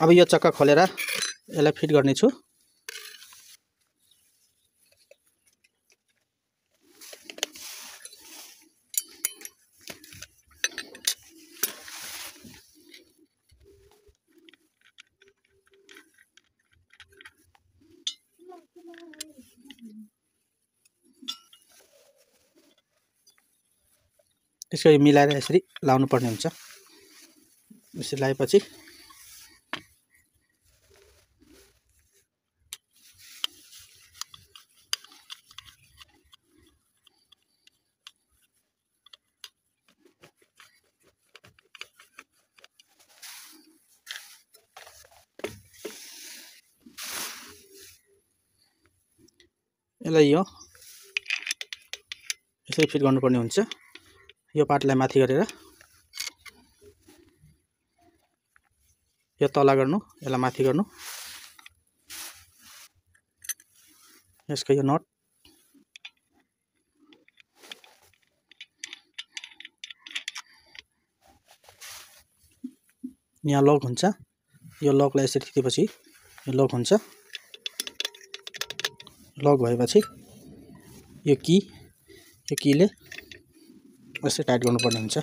अब यो चक्का खोलेर यसलाई फिट गर्ने छु। त्यसको यो मिलाएर यसरी लाउनु पर्ने हुन्छ। यसरी लगाएपछि यसलाई यो यसरी फिट गर्नुपर्ने हुन्छ। यो पार्टलाई माथि गरेर यो तला गर्नु, यसलाई माथि गर्नु। यसको यो नट यहाँ लक हुन्छ। यो लकलाई यसरी थिचेपछि यो लक हुन्छ। लक भएपछि यो कीले यसरी टाइट गर्नुपर्ने हुन्छ।